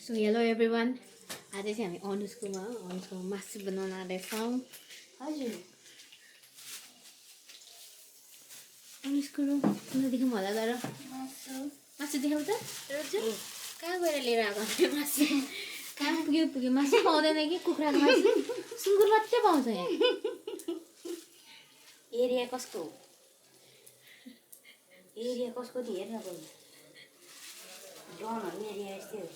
So hello everyone. आज चाहिँ हामी अनुस्को मासु बनाउन आँदैछौँ। हजुर अनुस्को नदेखौँ होला तर मासु देखाउ त रोजु कहाँ गएर लिएर आएको मासु कहाँ पुग्यो मासु पाउँदैन कि कुखुराको मासु सुँगुर मात्रै पाउँछ यहाँ। एरिया कसको नि हेर्न पर्छ ड्रोनहरु एरिया यस्तै हो।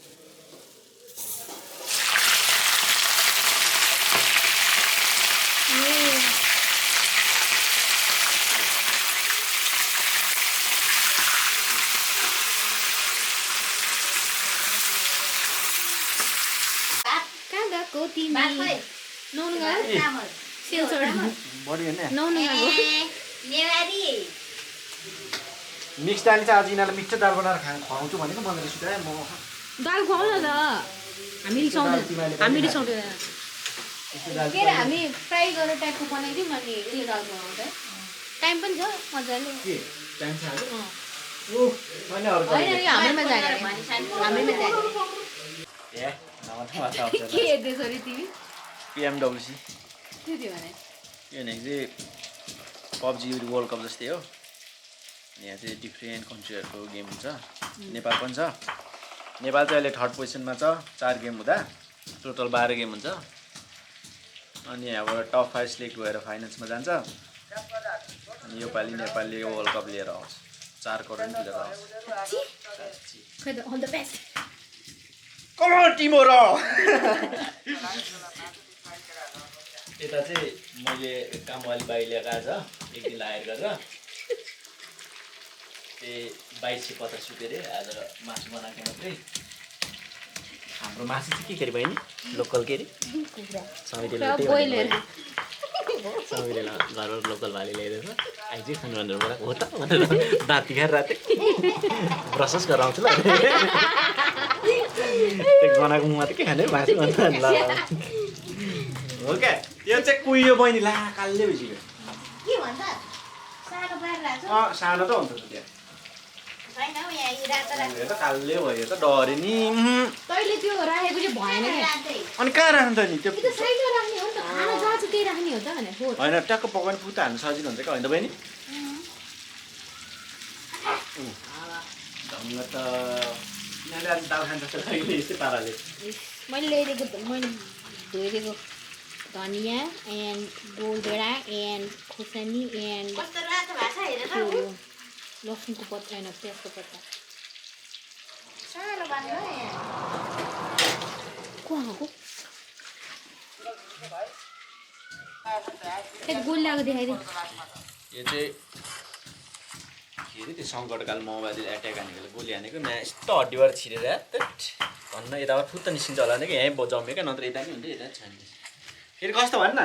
मिक्स दाल चाहिँ आज यिनीहरूलाई मिठो दाल बनाएर खुवाउँछु भनेको मलाई सुधाए म दाल खुवाउन त हामी रिसाउँदैन के रे हामी फ्राई गरेर टाइपको बनाइदिउँ अनि उयो दाल बनाउँदा टाइम पनि छ मजाले के टाइम छ आज ओ हैन अरु हैन हामीमा जाने ए नमस्ते के त्यसरी तिमी पीएमडब्ल्यूसी के थियो भने यो भनेको चाहिँ पबजी वर्ल्ड कप जस्तै हो। यहाँ चाहिँ डिफ्रेन्ट कन्ट्रीहरूको गेम हुन्छ। नेपाल पनि छ। नेपाल चाहिँ अहिले थर्ड पोजिसनमा छ 4 गेम हुँदा टोटल 12 गेम हुन्छ। अनि यहाँबाट टप 5 सिलेक्ट भएर फाइनल्समा जान्छ। अनि योपालि नेपालले वर्ल्ड कप लिएर आउँछ 4 करोड तिरेर आउँछ। खै त अल द बेस्ट कम अन टिमोरो यता चाहिँ मैले कामवाली बाई ल्याएको आज एक दिन लाएर गरेर 2250 रुपियाँ रे आज मासु बनाएको मात्रै। हाम्रो मासु चाहिँ के अरे बहिनी लोकल के अरे समितिले घरबाट लोकल भाले ल्याइदिएछ आइज खानु भनेर बोलाएको हो त भनेर दाँत तिखाएर राति ब्रसस गरेर आउँछु ल त्यो गनाएको मात्रै के खाने मासु भन्दा ल हो क्या यो चाहिँ कुहियो बहिनी ला कालले भइसक्यो के भन्छ सानो पारेर राख्छु सानो त हुन्छ त त्यहाँ छैन यहाँ रातो रातो यो त कालले भयो त डरे नि तैले त्यो राखेको चाहिँ भएन के अनि कहाँ राख्नु त नि त्यो त्यो साइडमा राख्ने हो नि त खाना जहाँ चाहिँ त्यही राख्ने हो त भने हो हैन ट्याक्क पकाउने फुटा हाल्नु सजिलो हुन्छ क्या हैन त बहिनी ढङ्ग त यिनीहरूले आज दाल खान्छ जस्तो लाग्यो यस्तै पाराले मैले ल्याइदिएको मैले धोइदिएको धनिया एन्ड गोलभेडा एन्ड खुर्सानी एन्ड कस्तो रातो भएको छ हेरेर लसुनको पत्ता होइन प्याजको पत्ता सानो बान्नु को आएको गोल लगाएको देखाइदिउँ यो चाहिँ के अरे त्यो सङ्कटकाल माओवादी एट्याक हानेको गोली हानेको म्या यस्तो हड्डीबाट छिरेर भन्न यताबाट फुत्त निस्किन्छ होला नि कि यहीँ जम्यो क्या नत्र यता नि हुन्छ यता छैन फेरि कस्तो भन् न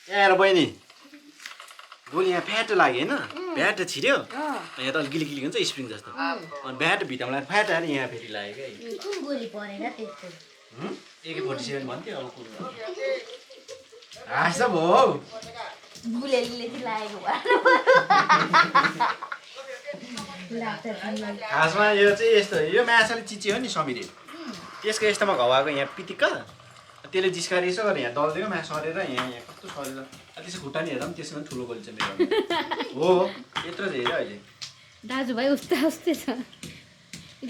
यहाँ बहिनी गोली यहाँ फ्याट लाग्यो होइन फ्याट छिर्यो यहाँ त अलिक गिली गिली हुन्छ स्प्रिङ जस्तो अनि फ्याट भित्तामा लाग्यो फ्याट आएर यहाँ फेरि लाग्यो क्या कुन गोली परेन त्यस्तो AK-47 भन्थ्यो अब कुरो हाँस भयो बुलेलीले चाहिँ लागेको खासमा यो चाहिँ यस्तो यो माछाले चिच्यो नि समिरे त्यसको यस्तोमा घाउ आएको यहाँ पितिक्क त्यसले जिस्काएर यसो गरेर यहाँ दल्दिएको मासु सरेर यहाँ कस्तो सरेर त्यसो खुट्टा नि हेर्दा पनि त्यसमा पनि ठुलो गोली छ मेरो हो यत्रो चाहिँ हेऱ्यो अहिले दाजुभाइ उस्तै उस्तै छ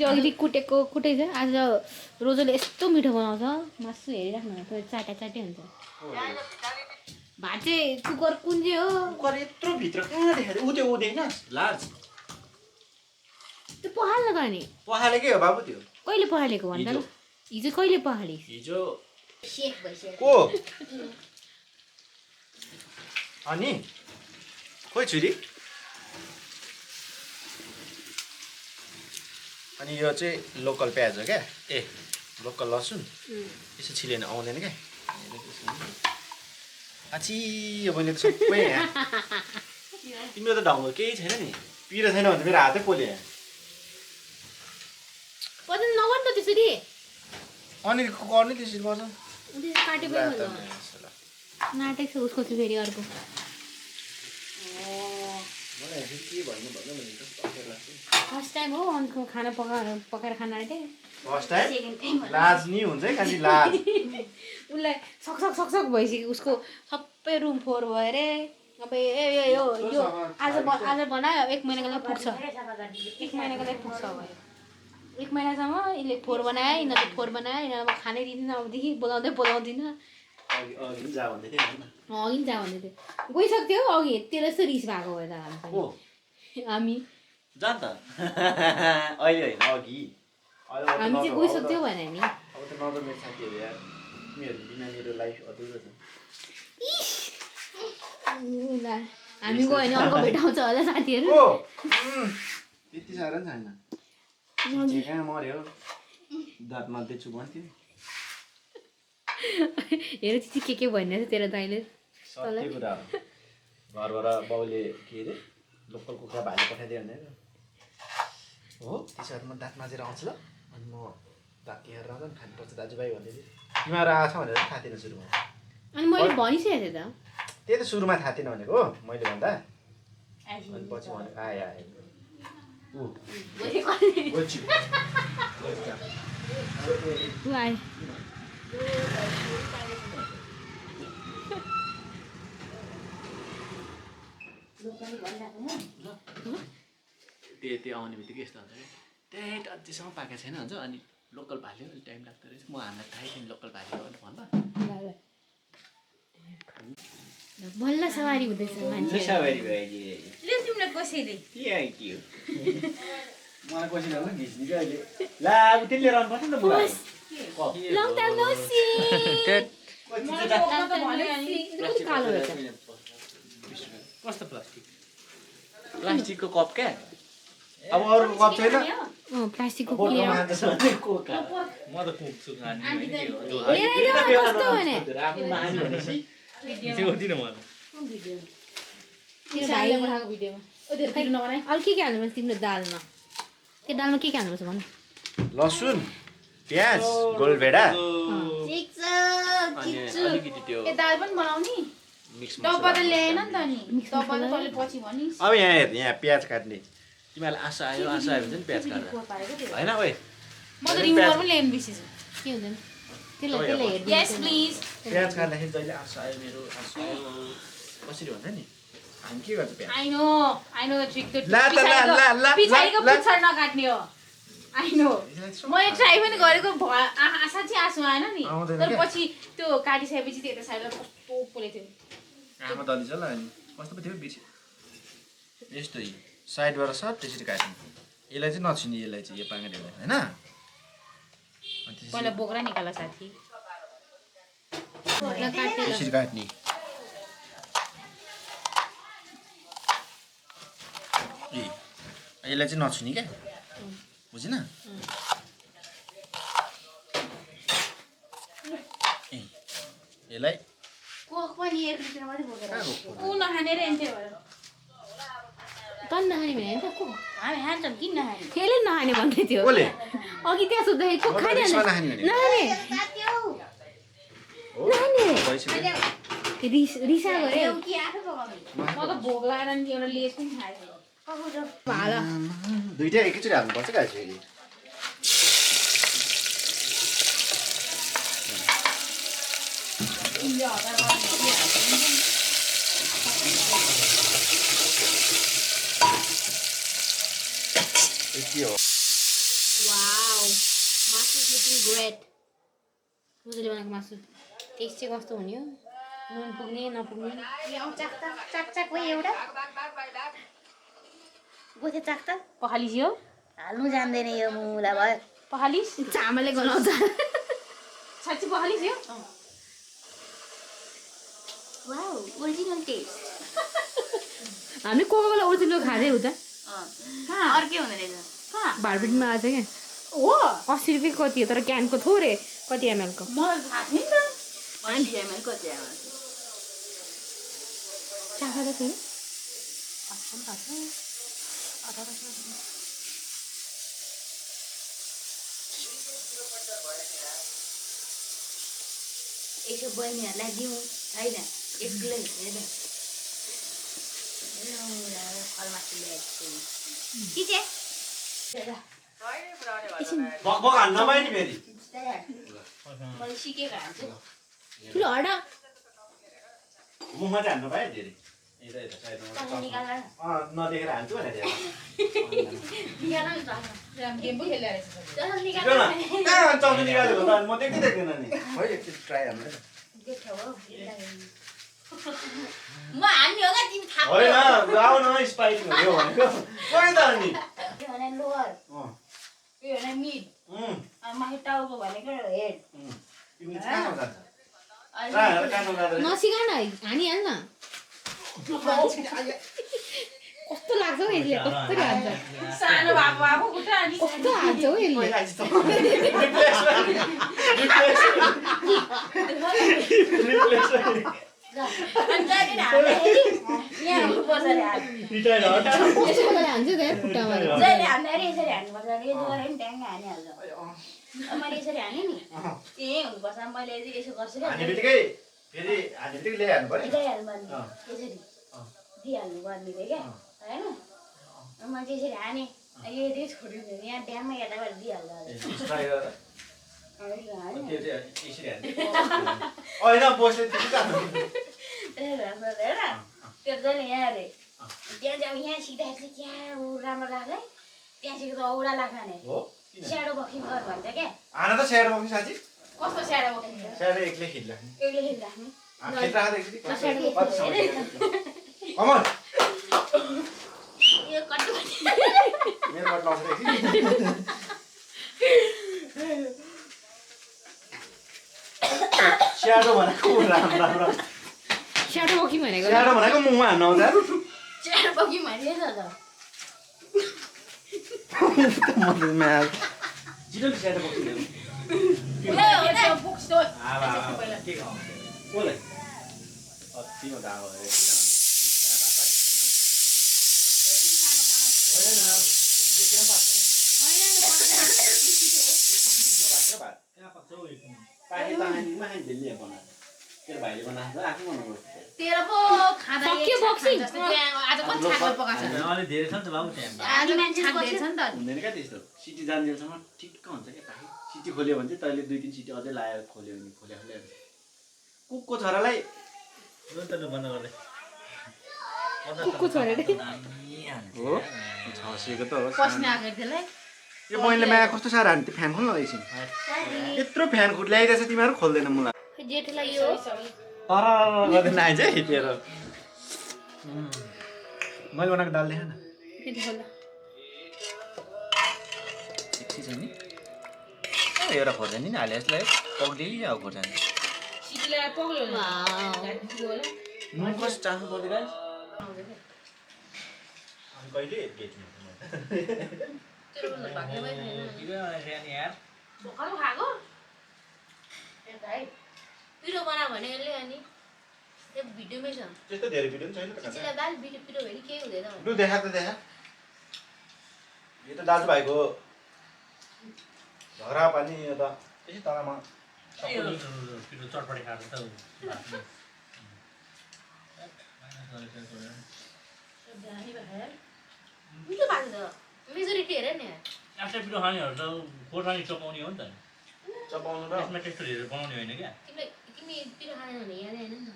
यो अघि कुटेको छ आज रोजोले यस्तो मिठो बनाउँछ मासु हेरिराख्नु त्यो चाटे हुन्छ भात चाहिँ कुकर कुन चाहिँ हो कुकर यत्रो भित्र कहाँ देखायो ऊ त्यो ऊ देख्न लार्ज त्यो पहाल्न त नि पहाले के हो बाबु त्यो कहिले पहालेको भन्दा हिजो कहिले पहाले हिजो सेक भइसक्यो को अनि खोइ छुरी अनि यो चाहिँ लोकल प्याज हो क्या ए लोकल लसुन यसो छिलेन आउँदैन क्या आछि यो बहिनी त सबै यहाँ तिम्रो त ढङ्ग केही छैन नि पिरो छैन भने मेरो हातै पोल्यो यहाँ नगर्नु त त्यसरी अनि गर्नु त्यसरी गर्छ नाटक छ उसको चाहिँ फेरि अर्को के भन्नु भन्नु भनेको अप्ठ्यारो लाग्छ फर्स्ट टाइम हो अनको खाना पकाएर खाना आँटे फर्स्ट टाइम लाज नि हुन्छ है खालि लाज उसलाई सक्सक भइसक्यो उसको सबै रुम फोहोर भयो अरे अब यो आज बनायो 1 महिनाको लागि पुग्छ 1 महिनाको लागि पुग्छ अब 1 महिनासम्म यसले फोहोर बनायो यिनीहरूले फोहोर बनायो यिनीहरू खानै दिँदैन अबदेखि बोलाउँदिनँ अघि जा भन्दै थिएँ अघि जा भन्दै थियो गइसक्थ्यो अघि तेरो यस्तो रिस भएको भयो त हामी जान त अहिले होइन अघि हामी चाहिँ गइसक्थ्यो भने नि अब त नजर मेरो साथीहरू यार तिमीहरू बिना मेरो लाइफ अधुरो छ हामी गयो भने अर्को भेटाउँछ होला साथीहरू त्यति साह्रो पनि छैन कहाँ मऱ्यो दाँत मात्दैछु भन्थ्यो हेर त्यति के भनिरहेको छ तेरो दाइले सत्य कुरा हो घरबाट बाउले के अरे लोकल कुखुरा भाले पठाइदियो भने हो त्यसो म दाँत माझेर आउँछु ल अनि म दाँत तिहार आउँदा पनि खानुपर्छ दाजुभाइ भन्दै थिएँ तिमीहरू आएछ भनेर थाहा थिएन सुरुमा अनि मैले भनिसकेको थिएँ त त्यही त सुरुमा थाहा थिएन भनेको हो मैले भन्दा अनि पछि भनेको आयो त्यो आउने बित्तिकै यस्तो हुन्छ कि त्यही अझैसम्म पाएको छैन हुन्छ अनि लोकल भाले अलिक टाइम लाग्दो रहेछ म हामीलाई थाहै थिएन लोकल भाले हो भन्दा बल्ल सवारी हुँदैछ मान्छे सवारी भयो तिमीलाई कसैले के मलाई कसैले भन्नु घिच्ने क्या अहिले ला अब त्यसले लिएर आउनुपर्छ नि त लङ टाइम नो सी कालो रहेछ कस्तो प्लास्टिकको कप क्या अब अरू कप छैन प्लास्टिकको म त कुक्छु के हाल्नुपर्छ तिम्रो दालमा त्यो दालमा के हाल्नुपर्छ भन लसुन प्याज गोलभेडा दाल पनि बनाउने डब्बा त ल्याएन नि त नि डब्बा त तैँले पछि भनिस् अब यहाँ हेर यहाँ प्याज काट्ने तिमीहरूलाई आशा आयो भने चाहिँ प्याज काट्दा होइन ओए म त रिमुभर पनि ल्याउनु बिर्सेछु के हुँदैन त्यसलाई हेर्नु यस प्लिज प्याज काट्दाखेरि जहिले आशा आयो मेरो आशा आयो कसरी भन्छ नि हामी के गर्छ प्याज आई नो द ट्रिक ला त ला पछाडिको पुच्छर नकाट्ने हो आई नो मैले ट्राई पनि गरेको साँच्चै आँसु आएन नि तर पछि त्यो काटिसकेपछि त्यो यता साइडमा कस्तो पोलेको थियो आमा दली छ ल अनि कस्तो पो थियो बिर्स्यो यस्तै साइडबाट सब त्यसरी काट्नु यसलाई चाहिँ नछिने यसलाई चाहिँ यो पाङ्ग्रेलाई होइन पहिला बोक्रा निकाल साथी त्यसरी काट्ने यसलाई चाहिँ नछुने क्या बुझिन यसलाई नखाने रे त्यही भएर तन नखाने भने त को हामी खान्छौँ किन नखाने खेले नखाने भन्दै थियो कसले अघि त्यहाँ सोध्दाखेरि को खाइहाल्छ नखाने रिसा गरे म त भोग लगाएर नि एउटा लेस पनि खाएको भाला दुइटै एकैचोटि हाल्नुपर्छ क्या फेरि वाउ मासु लुकिङ ग्रेट रोजले बनाएको मासु टेस्ट चाहिँ कस्तो हुने हो नुन पुग्ने नपुग्ने चाक हो एउटा गोथे चाक त पखालिस हो हाल्नु जान्दैन यो मुला भयो पखालिस चामलले गनाउँछ साँच्ची पखालिस यो वाउ ओरिजिनल टेस्ट हामीले कोही बेला ओरिजिनल खाँदै हो त कहाँ अर्कै हुँदो रहेछ कहाँ भाडपिटमा आएको छ क्या हो 80 रुपियाँ कति हो तर क्यानको थोरै कति एमएलको मलाई थाहा थिएन त 80 ml कति आयो चाखा त थियो यसो बहिनीहरूलाई दिउँ छैन एक्लै हेर के चाहिँ बक हान्न नपाए नि फेरि मैले सिकेको हान्छु ठुलो हडा मुखमा चाहिँ हान्न पाएँ धेरै यता यता साइडमा नदेखेर हान्छु भनेर गेम पो खेल्दै रहेछ कहाँ चम्ची निकालेको त म देख्दै देख्दैन नि है एकचोटि ट्राई हान्नु म हान्ने हो क्या तिमी थाहा होइन आउन स्पाइकिङ हो यो भनेको खोइ त नि भने लोअर यो भने मिड माथि टाउको भनेको हेड तिमीले चाहिँ कहाँसम्म जान्छ कहाँसम्म जाँदो रहेछ नसिका न हानिहाल न कस्तो लाग्छ हौ यसले कसरी हान्छ सानो बाबु खुट्टा अनि कस्तो हान्छ हौ यसले यहाँ हुनुपर्छ अरे हात यसो गरेर हान्छ त खुट्टामा जहिले हान्दाखेरि यसरी हान्नुपर्छ अरे यसो गरेर नि ट्याङ्ग हानिहाल्छ मैले यसरी हानेँ नि यहीँ हुनुपर्छ मैले चाहिँ यसो गर्छु क्या हाने बित्तिकै फेरि हाने बित्तिकै ल्याइहाल्नु पर्यो ल्याइहाल्नु पर्ने यसरी दिइहाल्नु पर्ने थियो क्या होइन मैले चाहिँ यसरी हानेँ यदि छोडिदिनु यहाँ ड्याममा हेर्दा दिइहाल्छ ट्राई गरेर त्यो चाहिँ यसरी हान्ने होइन बसले त्यो हेर त्यो जहिले यहाँ अरे त्यहाँ चाहिँ अब यहाँ सिक्दाखेरि चाहिँ क्या राम्रो लाग्छ है त्यहाँ सिक्दा त औडा लाग्छ नि हो स्याडो बक्सिङ गर भन्छ क्या हान त स्याडो बक्सिङ साँच्ची कस्तो स्याडो बक्सिङ स्याडो एक्लै खेलिराख्ने एउटै खेलिराख्ने खेलिराख्दा एकचोटि कमल यो कट्टु मेरो कट लाउँछ एकचोटि स्याडो भनेको राम्रो राम्रो स्याडो बक्सिङ भनेको स्याडो भनेको मुखमा हान्न आउँछ स्याडो बक्सिङ भनिरहेछ त जिरो स्याडो बक्सिङ बोक्स त के कसलाई अत्तिमा धागो किन भाइले बनाएको आफै बनाउनु तेरो पो खाँदा सक्यो बक्सिङ आज कति छाक पकाएको छ अलि धेरै छ नि त बाबु त्यहाँ आज मान्छे छाक धेरै छ नि त हुँदैन क्या त्यस्तो सिटी जान्जेलसम्म ठिक्क हुन्छ क्या पाखै सिटी खोल्यो भने चाहिँ तैँले 2-3 सिटी अझै लाएर खोल्यो भने खोले कुकको छोरालाई बन्द गर्दै कुकको छोराले हो छसेको त हो पस्ने आएको त्यसलाई यो बहिनीले माया कस्तो साह्रो हान्थ्यो त्यो फ्यान खोल्न एकछिन यत्रो फ्यान खुट ल्याइरहेछ तिमीहरू खोल्दैन मलाई जेठलाई यो तर गर्दैन आइज है तेरो मैले बनाएको दाल देखा न सेक्सी छ नि एउटा खोर्सानी नि हाले जसलाई पक्रियो अब खोर्सानी सिटीलाई पग्लो नुन कस्तो चाख्नु पर्यो गाइस कहिले बेच्नु यार भर्खर खाएको पिरो बना भने यसले अनि त्यो भिडियोमै छ त्यस्तो धेरै भिडियो पनि छैन त चिला दाल पिरो पिरो भयो नि केही हुँदैन लु देखा त देखा यो त दाजुभाइको झगडा पानी यो त त्यसै तलमा पिरो चटपटी खाएको त मिठो भएको छ मेजोरिटी हेर नि आफ्नै पिरो खानेहरू त खोर्सानी चपाउने हो नि त चपाउनु र त्यसमा टेक्सचर हेरेर बनाउने होइन क्या तिमी पिरो खाँदैन भने यादै होइन नि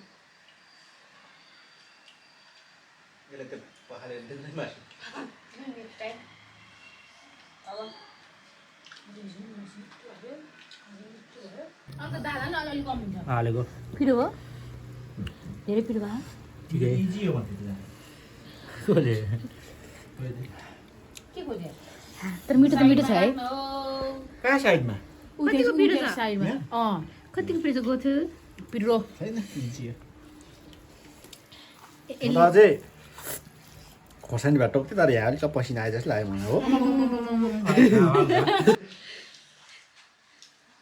यसले त्यो पखालेर दिँदै मासु अन्त दादा नि अलिअलि कम हुन्छ हालेको पिरो हो धेरै पिरो भयो ठिकै इजी हो भन्दै के खोज्यो तर मिठो त मिठो छ है कहाँ साइडमा कतिको पिरो छ साइडमा कतिको पिरो छ गोथु पिरो छैन इजी हो म त अझै खोर्सानी भए टोक्थेँ तर यहाँ अलिक पसिना आए जस्तो लाग्यो मलाई हो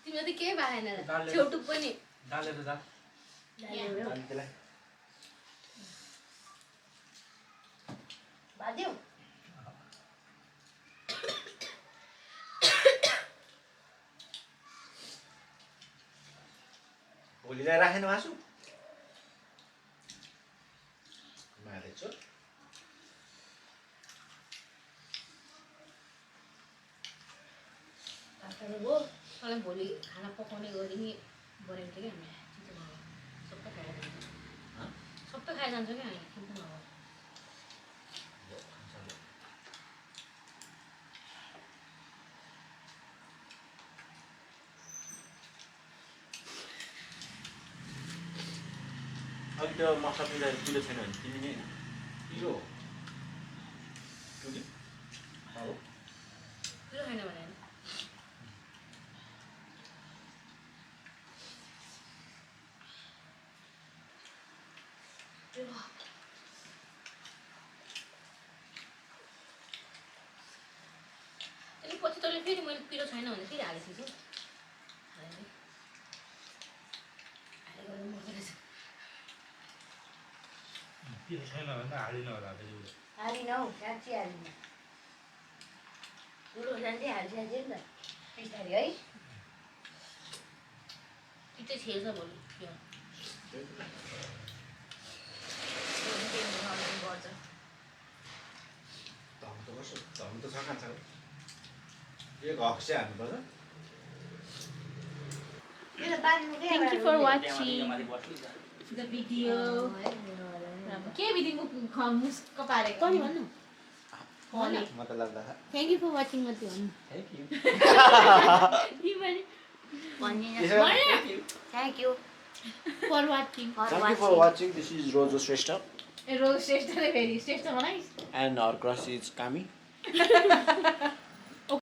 तिम्रो त केही भएन छेउटुक पनि डालेर जा भाज्यौ भोलिलाई राखेन मासु मारेछु भन्नुभयो मलाई भोलि खाना पकाउने गरी बनाएको थियो कि हामीले चिन्ता नगर सबै खाएर जान्छ सबै खाएर जान्छ क्या हामी चिन्ता नगर अघि त्यो मसला पिरो छैन भने तिमी नै पिरो पिरो छैन भने अनि पछि तैँले फेरि मैले पिरो छैन भने फेरि हालेको छु हालेको मर्दो रहेछ पिरो छैन भने त हालिन होला फेरि हालिन हौ साँच्ची हालिन ठुलो साँच्ची हाल्छ नि त पिस्तारी है पित्तै छेल्छ भोलि गर्छ धम त छ खान्छ एक हक्से हाल्नुपर्छ Thank you for watching the video. के भिडियोको मुस्क पारेको कहिले भन्नु मतलब थ्याङ्क यू फर वाचिङ मात्रै भन्नु thank you thank you for watching Thank you for watching. This is Rojo Shrestha Roj Shrestha फेरि Shrestha बनाइस् and our crush is Kami.